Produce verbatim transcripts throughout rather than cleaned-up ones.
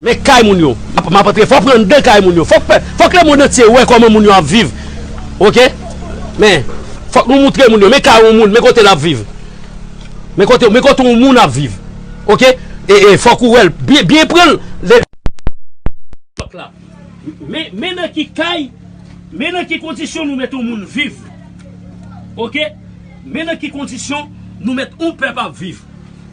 Men kay moun yo. M ap, m ap antre. Fò pran anndan kay moun yo. Fòk, fòk lemonn antye wè kòman moun yo ap viv. Oke? Men, fòk nou moutre moun yo. Men kay yon moun. Men kote l ap viv. Men kote, men kote yon moun ap viv. Oke? E, e fòk ou wè l. Byen, byen pran l. Men, men nan ki kay, men nan ki kondisyon nou met yon moun viv. Oke? Men nan ki kondisyon nou met yon pèp ap viv.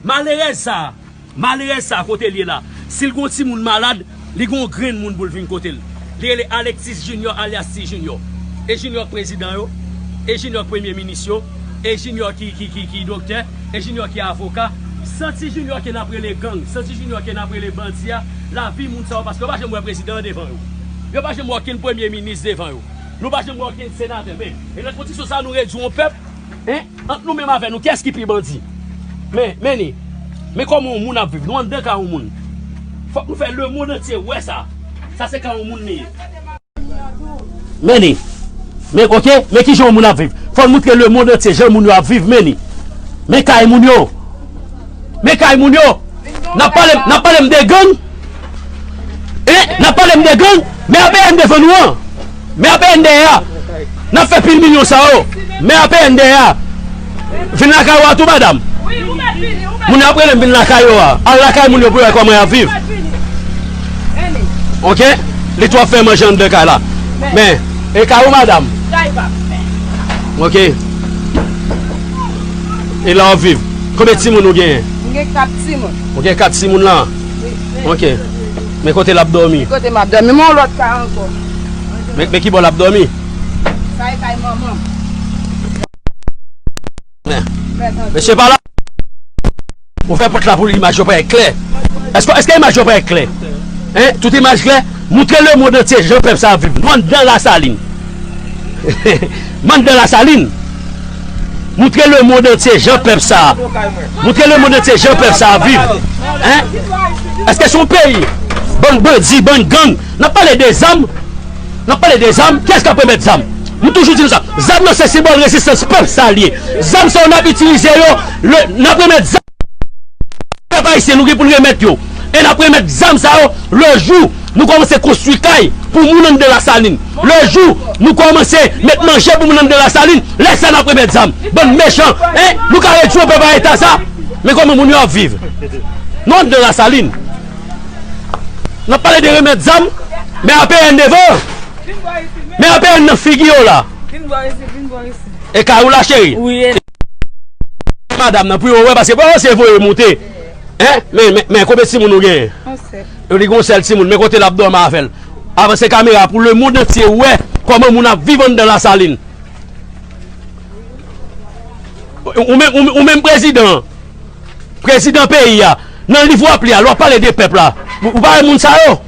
Malerèz sa a, malerèz sa a kote l ye la, si l gon timoun malad, li gon grenn moun pou l vin kote l. Li rele Alexis Junior alyas Ti Junior. E Junior k prezidan yo, e Junior k premye minis yo, e Junior ki, ki, ki, ki doktè, e Junior ki avoka. San Ti Junior ke n ap rele gang, san Ti Junior ke n ap rele bandi a, lavi moun sa yo, paske yo pa janm wè prezidan an devan yo. Yo pa janm wè okenn premye minis devan yo. Nou pa janm wè okenn senatè. Men, e nan kondisyon sa a nou redui yon pèp, en, ant nou menm avè nou, kiyès ki pi bandi? Men, men ni, men kòman yon moun ap viv? Nou anndan kay yon moun. Fòk nou fè lemonn antye wè sa. Sa se kay yon moun li ye. Men ni. Men, oke, men kijan yon moun ap viv. Fò n moutre lemonn antye jan moun yo ap viv, men ni. Men kay moun yo. Men kay moun yo. N ap pale, n ap pale m de gang. E, n ap pale m de gang. Men A P N devan nou an. Men A P N dèyè a. N ap fè pil milyon sa yo. Men A P N dèyè a. Vin lakay ou a tou, madanm. Moun yo ap rele m vin lakay yo a. Al lakay moun yo pou yo wè kòman y ap viv. Oke? Li tou ap fè manje anndan kay la. Men, e kay ou, madanm? Oke. E la w ap viv. Konbyen timoun ou genyen? M gen kat timoun. Ou gen kat timoun la? Wi. Oke. Men kote l ap dòmi? Kote m ap dòmi? Men yon lòt kay ankò. Men, men ki bò l ap dòmi? Sa e kay manman m. Men, mesye pa la. Ou fè pòt la pou imaj yo parèt klè. Èske, èske imaj yo parèt klè? Hein? Tout imaj klè? Moutre lemonn antye jan pèp sa ap viv. Nou anndan Lasalin. M anndan Lasalin. Moutre lemonn antye jan pèp sa a. Moutre lemonn antye jan pèp sa ap viv. Hein? Èske se yon peyi? Bann bandi, bann gang. N ap pale de zam. N ap pale de zam. Kiyès k ap remèt zam? M toujou di nou sa. Zam nan se senbòl rezistans pèp sa l ye. Zam sa yo n ap itilize yo. Le, n ap remèt zam. Pèp ayisyen, nou gen pou n remèt yo. E n ap remèt zam sa yo lejou nou kòmanse konstwi kay pou moun anndan Lasalin. Lejou nou kòmanse met manje pou moun anndan Lasalin, lè sa n ap remèt zam. Bann mechan, en, nou ka redui yon pèp a eta sa. Men kòman moun yo ap viv? Nou anndan Lasalin. N ap pale de remèt zam, men A P N devan. Men A P N nan figi yo la. Vin bò isit, vin bò isit. E kay ou la, cheri? Wi, e. Madanm nan, pou yo wè, paske bon, se voye moute. Hein? Men, men, men, konbyen timoun ou genyen? Yon sèl. Li gen yon sèl timoun, men kote l ap dòmi avè l. Avanse kamera pou lemonn antye wè kòman moun ap viv anndan Lasalin. Ou, ou menm, ou, ou menm prezidan, prezidan peyi a, nan liv w ap li a, lè w ap pale de pèp la, ou, ou pa wè moun sa yo?